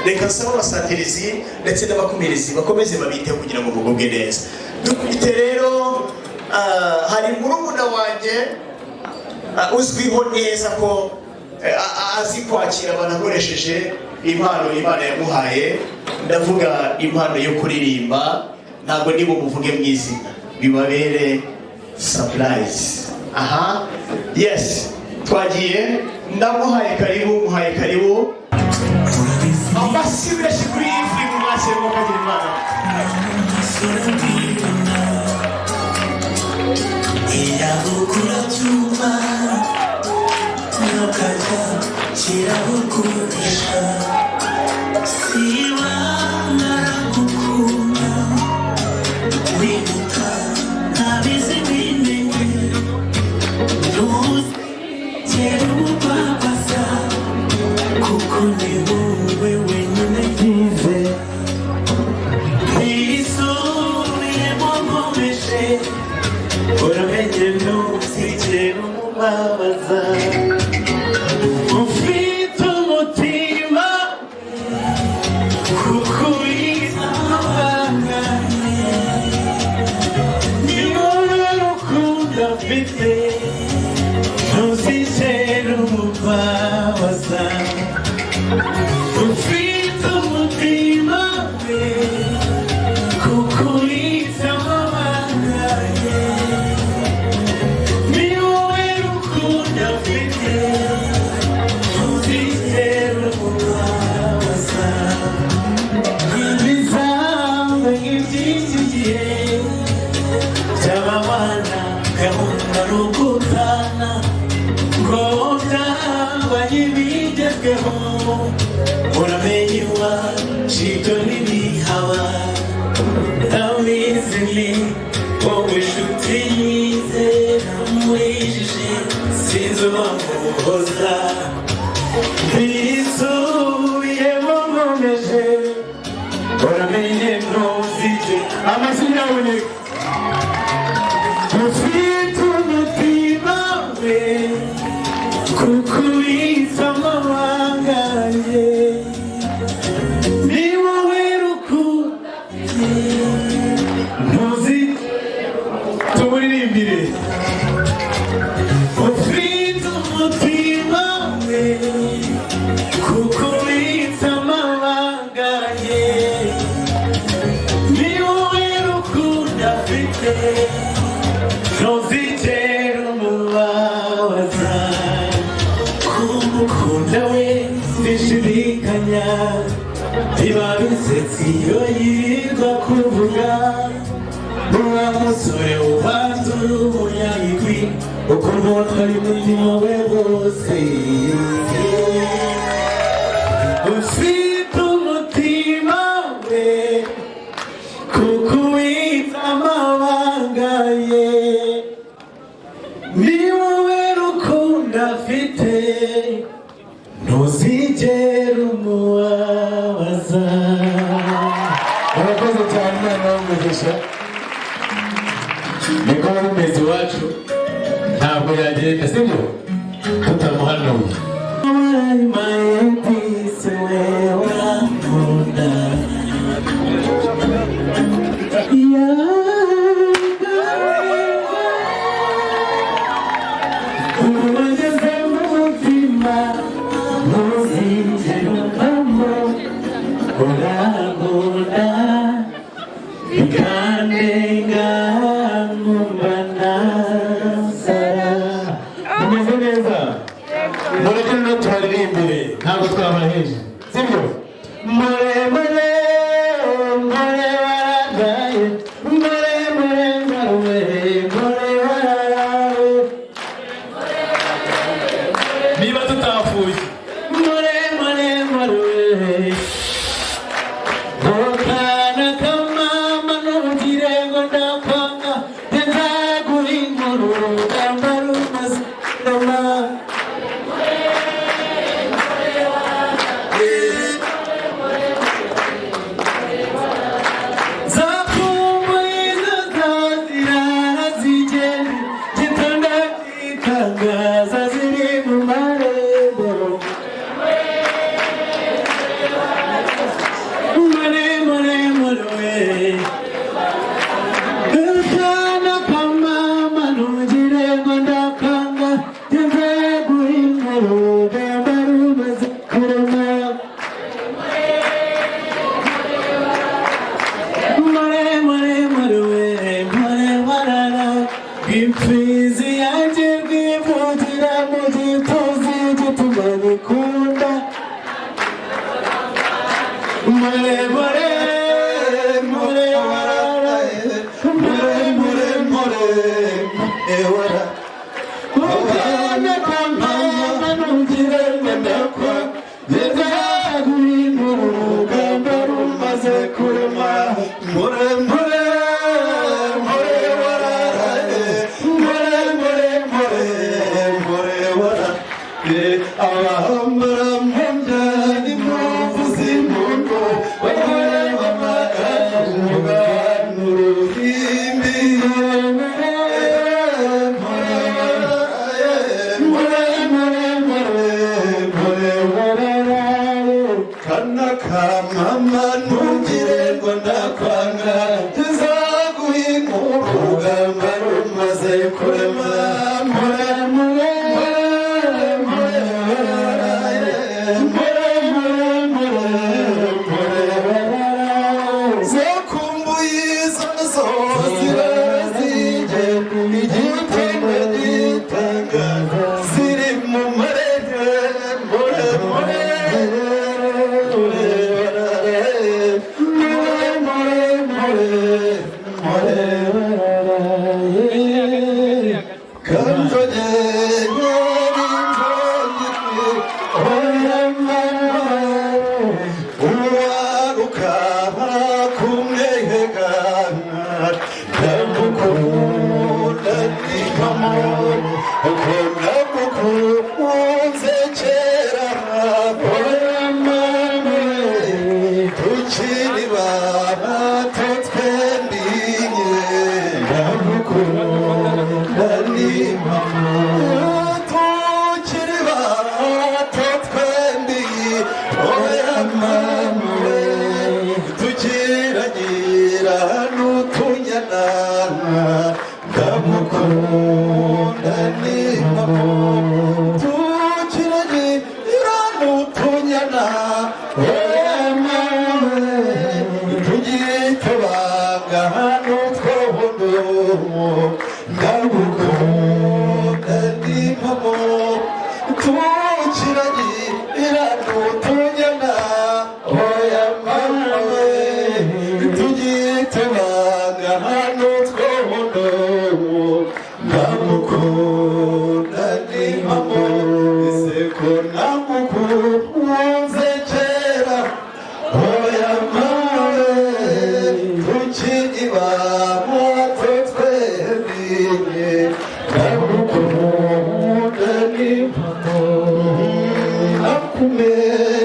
Reka nsaba abasatirizi ndetse n'abakumirizi bakomeze babiteho kugira ngo mugubwe neza. Dufite rero hari murumuna wanjye uzwiho neza ko azi kwakira abantu akoresheje impano Imana yamuhaye. Ndavuga impano yo kuririmba. Ntabwo niba umuvuge mu izina, bibabere surprise. Aha, yes, twagiye. Ndamuhaye karibu, muhaye karibu. Amashyi menshi kuri iyi firimu, mwakire mukagira Imana. Iyabukura cyuma ntukajya kirabugurisha siba naragukunda wibuka ntabizi bimenye ntuzigere umubabaza kuko ni wowe wenyine byize nisubiyemo nkomeje. Uramenye ntuzigere umubabaza, ufite umutima kuko ubizi amabanga. Ni wowe rukundo afite, ntuzigere umubabaza, ufite umutima we kuko ubizi amabanga ye. Ni wowe rukundo afite, ntuzigere umubabaza. Ntibizabe nk'iby'iki gihe by'ababana gahunda ari ugutana ngo byabaye ibigezweho. Uramenye iwacu ibyo ntibihaba, ndabizi ni wowe nshuti yizera muwijije sinzi ubamuhoza bisubiyemo nkomeje. Uramenye ntuzige Amazina yaboneka. Ufite umutima we kuko ubitse amabanga ye. Ni wowe rukundo ntuzi Tumuririmbire. Ufite umutima we kuko ubitse amabanga ye. Ni wowe rukundo afite, ntuzigere umubabaza. Kumukunda we sinshidikanya, biba bisetsa iyo yirirwa kuvuga wa musore ubanza uri umunyabigwi ukumva watwaye umutima we wose. Ufite umutima we kuko ubitse amabanga ye. Ni wowe rukundo afite, ntuzigere umubabaza. Murakoze cyane, Imana y'umugisha. Niko bimeze iwacu, ntabwo yagenda sibyo tutamuhanuye. My peace, wewe urankunda. Ubu wageze mu mutima, ntuzigera uvamo. Urankunda bikandenga nkumva nasara. Mumeze neza, mureke no tubaririmbire, ntabwo twabaheje sibyo. Muremure mure waragaye, muremure mure mure wararawe. Niba tutapfuye. Muremure mure Mukana kamama ntugire ngo ndakwanga, nzaguha inkuru urugamba rumaze ngoma. More more more wararaye more more more ewara Ukana kamama nugire ndakwa Nzaguhindura urugamba rumaze kurema more more more wararaye more more more more wararaye Abahambara mpombya n'impuvu z'impundu bakore bamagana n'uruhimbi Kana ka mama ntugire ngo ndakwanga tuzaguhingura urugamba rumaze kurema more more more more more more zakumbuye izo zo zirazige igitego gitanga ziri mu marere more more Tukiri bato twembi ndagukunda ni mama tukiri bato twembi oya mama we tukiragira n'utunyana ndagukunda ni mama tukiragira n'utunyana oya mama tugitobanga hano twohondo ndagukunda ni mama tukiragira n'utunyana oya mama we tugitobanga hano twohondo ndagukunda ni mama ese ko nagukunze kera oya mama tukiri bato twembi ndagukunda ni mama nakumenye